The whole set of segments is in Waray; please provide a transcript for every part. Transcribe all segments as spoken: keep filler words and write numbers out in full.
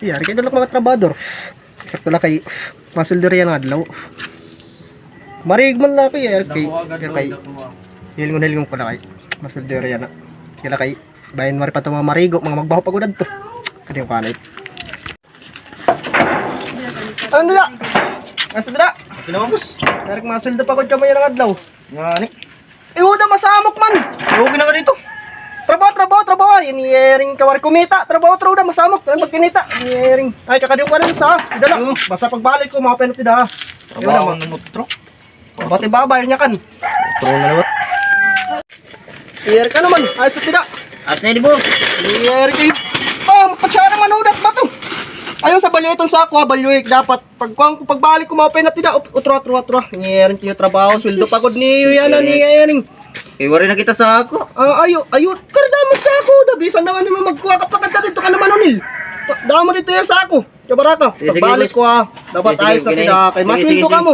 Yari kay dulok mga trabador. Sakto la kay masuldo riyan nga adlaw. Marig man la kay, yari kay, yari kay. Hilngon-hilngon ko la kay masuldo riyan na. Kila kay, bayan mari pa ito mga marigo, mga magbaho pa gud adto. Kadi ko kanay. Ano dira? Asa dira? Okay naman, boss. Yari kay masuldo pa gud kamo yana nga adlaw. Ngani? Eh, Uda, masamok man. Okay na ka dito. Trabaho, trabaho, trabaho. Ini Ering kawari kumita. Trabaho, trabaho, Uda, masamok. Ano magkinita? Ini Ering. Ay, kakadiw ka na sa. Dala. Oo. Basta pagbalik ko, mga penalty da. Trabaho na mo, tro. Bati babay niya kan. Tro na lawat. Iyer ka naman. Ayos na sila. As na yun, boss. Iyer kayo. Oh, patsara man, Uda, bato. Ayun sa balyo itong sako, ha, balyo, eh, dapat. Pagkuhan ko, pagbalik ko, mga penalty da. Ut-, utro, utro, utro. Ngiring tiyo trabaho. Sweldo pa gud niyo yana, ngiring. Eh, wari na kita sa ako. Ah, ayo, ayo. Kardamo sa ako. Da, bisan na nga naman magkuha ka pa ka dito ka naman, Onil. Damo dito yan sa ako. Kabaraka. Sige, sige, pagbalik ko, ah. Dapat ayos na kita. Kay masweldo ka mo.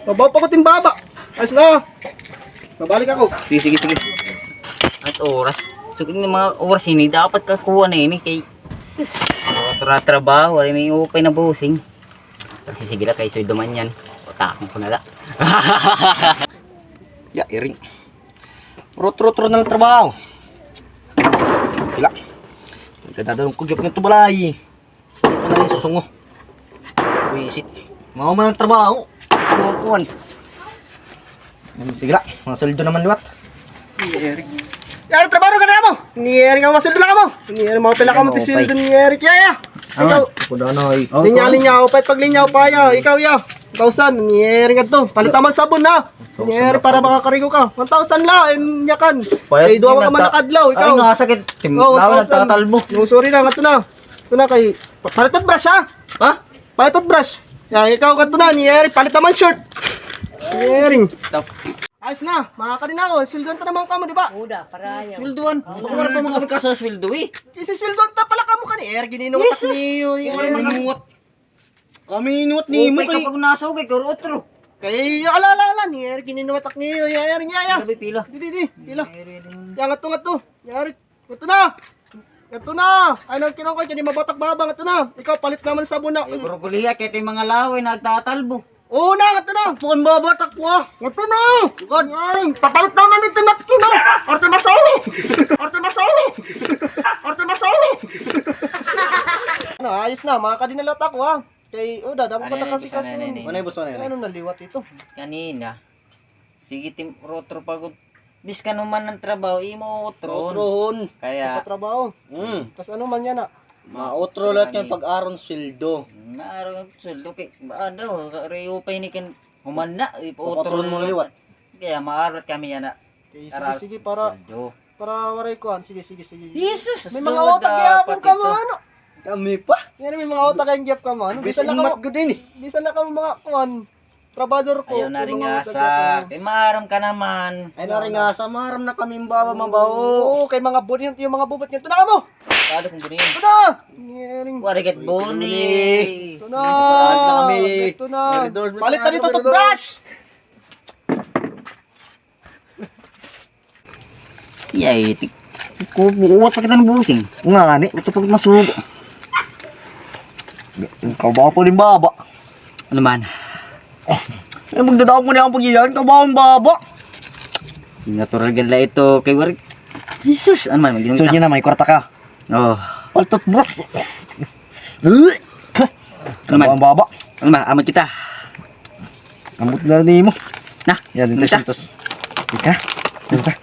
Mabaw pa ko timbaba. Ayos na. Mabalik ako. Sige, sige, sige. At oras. So, ini mga oras ini, dapat kakuha na ini kay, sus, tratrabaho, wari may upay na busing. Kasi sige la, kay sweldo man yan. Utakon ko na la. Ya, iring. Rot, rot, rot na lang trabaho. Kila. Kadadalong ko gyud ngadto balay. Ito na yung susungo. Buwisit. Mga man ang trabaho. Mga kuwan. Hmm, sige la, mga sweldo naman liwat. Ni Eric. Yari, trabaho ka na mo. Ni Eric, ang masweldo na ka mo. Ni Eric, mga pila ka mo, ano, ti sweldo ni Eric, ya, ya. Ikaw. Ako na, ano, eh. Linya, linya, upay, pag linya, upay, ya. Ikaw, ya. Thousand, ni Eric, ato. Palit naman sabon, ha. Ni Eric, para makakarigo ka. One thousand la, in yakan. Ay, duwa ka man nakadlaw, ikaw. Ay, nga, sakit. Oh, one thousand. Nagtatalbo. No, sorry na, ato na. Ato na kay, pa-, palit ang brush, ha? Ha? Palit ang brush. Ya, ikaw, ato na, ni Eric, palit naman short. Ni Eric. Stop. Ayos na, makakadi na ako. Sweldohan ta naman kamo, di ba? Uda, para yan. Sweldohan? Baka wala pa man kami kasasweldo, eh. Kasi sweldohan ta pala kamo kani, eh, gininuwat niyo, eh. Wala man kami nuwat. Kami nuwat nimo kay kapag nasugay, kay otro. Kay, ala, ala, ala, ni, eh, gininuwat niyo, eh, eh, niya, ya. Sabi, pila. Di, di, di, pila. Yan, ato, ato. Yari, ato na. Ato na. Ay, nagkinong ko, kani mabatak baba, ato na. Ikaw, palit naman sabon na. Eh, guruguliya, kaya ito yung mga laway, nagtatalbo. Oo na, ato na. Takbo kan baba, takbo, ah. Ato na. God. Ay, papalit naman ito napkin, ah. Arte masawi. Arte masawi. Arte masawi. Ano, ayos na, makakadi na lahat ako, ha. Kay, oh, dada mo pa kasi kasi. Ano, boss, ano, ano? Ano na liwat ito? Kanina. Sige, tim-, rotro pa gud. Biskan human an trabaho, imo utrohon. Utrohon. Kaya patrabaho. Mm. Tas ano man yana? Mautro lahat yan pag-aron sweldo. Maaron sweldo kay, ano, reupay ni kin human na, ipautro mo liwat. Kaya maarot kami yana. Okay, sige, sige, para, para waray kuan. Sige, sige, sige. Jesus, may mga utak kaya po kamo, ano? Kami pa? Yan, may mga utak kayong giyap kamo, ano? Bisan na kamo, bisan na kamo mga kuan. Trabador ko. Ayaw na ringasa. Kay maaram ka naman. Ay, na ringasa. Maaram na kami, baba, mabaho. Oo, kay mga buniyon, yung mga bubot niyan. Ito na ka mo! Tado kong buniyon. Ito na! Warigat buni. Ito na! Ito na! Palit na dito, toothbrush! Yay, tik-, kukuha pa kita ng busing. Nga, ni, ito pag masubo. Kabaw pa rin baba. Ano man? Eh, magdadaog mo na akong pag-iyan, kabaw ang baba. Natural gala ito kay Warik. Jesus, ano man, mag-inom ka. So, yun na, may kwarta ka. Oh. Paltot, boss. Ano man? Kabaw ang baba. Ano man, amot kita. Ambot na nimo. Na, yan, dito, kita. Ika? Ika?